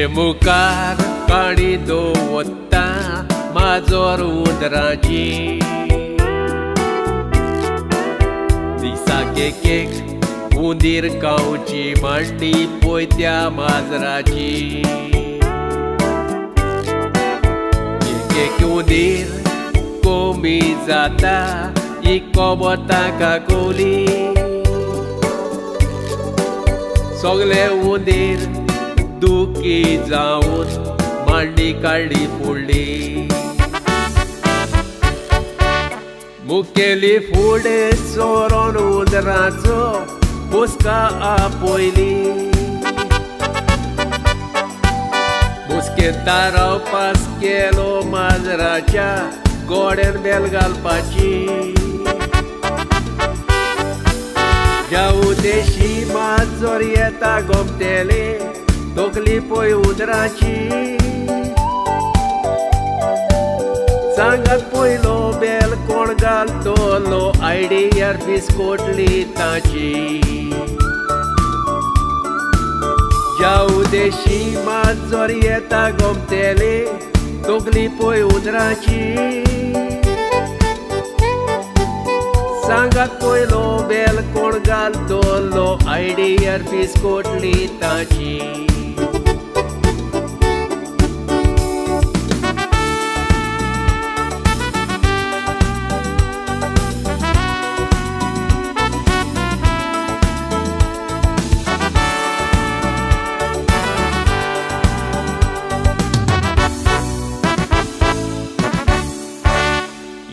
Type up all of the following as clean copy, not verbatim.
तुजे मुखार काणी दवरता माजोर उंदराची दिसाक एक एक उंदीर खावची मांडणी पळय त्या माजराची एक एक उंदीर कमी जाता ही खबर ताका कळ्ळी सगळे उंदीर दुखी जावन मांडणी काडली फुडली मुखेली फुडें सरोन उंदराचो बसका आपयली बसकेंत थाराव पास केलो माजराच्या गोड्यान बेल घालपाची जावं देशी माजर येता गोमतेले तकली पळय उंदराची सांगात पयलो बेल कोण घालतलो आयडियार बिस्कोटली ताची जावं देशी माजर येता गोमतेले तकली पळय उंदराची सांगात पयलो बेल कोण घालतलो आयडियार बिस्कोटली ताची.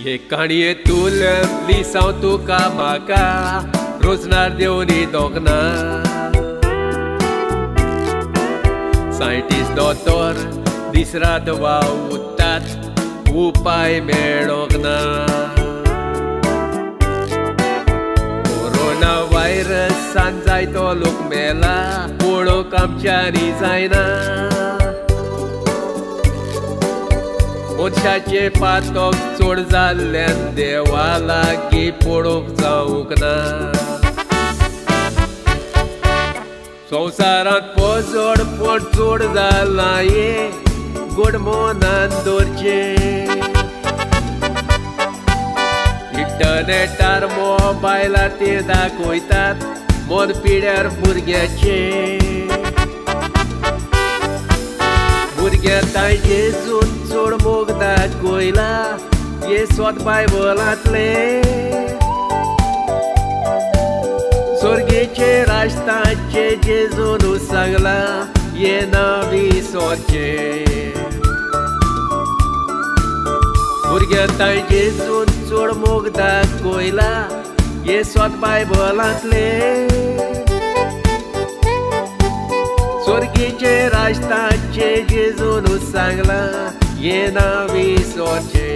हे काणयेंतल्यान लिसांव तुका म्हाका रोजनार देवनी दोगना सायंटिस्ट दोतोर दीस रात वावुरतात उपाय मेळोंक ना कोरोना व्हायरसान जायतो लोक मेला पळोवंक आमच्यांनी जायना मनशाचें पातक चड जाल्ल्यान देवा लागीं पळोवंक जावंक ना संवसारांत पोजडपण चड जालां हें गोड मनान दवरचें इंटरनेटार मोबायलार ते दाखयतात मन पिड्यार भुरग्याचें भुरग्यां तांचें चड मोग दाखयला हें स्वत बायबलांतलें स्वर्गेचे राजताचें जेजून सांगलां हें ना विसरचें भुरग्यां तांचें चड मोग दाखयला हें स्वत बायबलांतलें स्वर्गेचे राजताचें जेजून सांगलां हें ना विसरचें.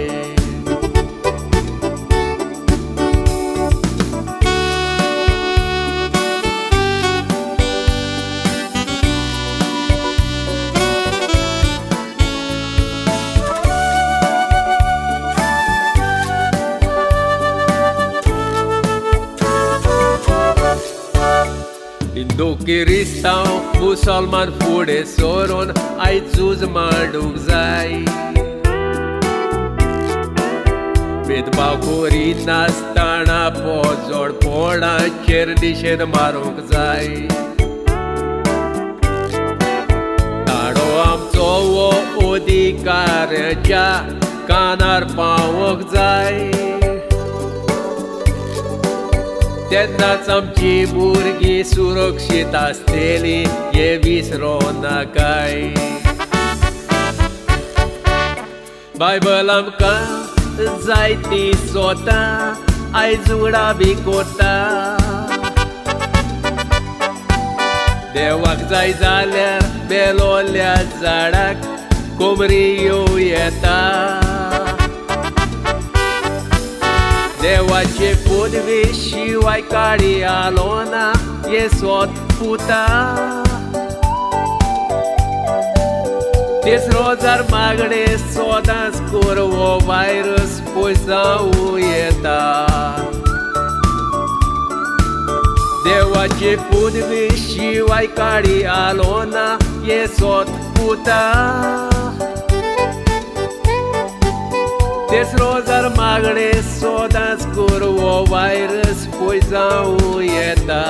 हिंदू किरिस्तांव मुसलमान फुडें सरून आयज झूज मांडूंक जाय भेदभाव करिनासतना पोजडपणाचेर निशेध मारूंक जाय ताडो आमचो हो अधिकाराच्या कानार पावोंक जाय तेन्नाच आमची भुरगीं सुरक्षीत आसतली हें विसरों नाकाय बायबल आमकां जायती सोतां आयज उडा बी कोता देवाक जाय जाल्यार बेलोल्या झाडाक कोमरी येवं येता देवाचे पदवी शिवाय काडी आलो ना हें स्वत पुता तेच रोजार मागणे सदांच कर हो व्हायरस पयस जावं येता. देवा देवाची पुदवी शिवाय काळी आलो ना ये सोत पुता। तेसरो जर मागणे सोदांच कुरवो वायरस पय जावं येता।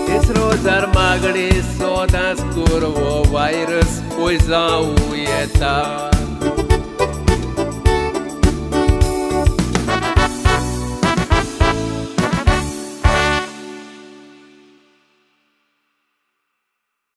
तिसरो जर मागणे सोदांच कुरवो वायरस पय जावं येता।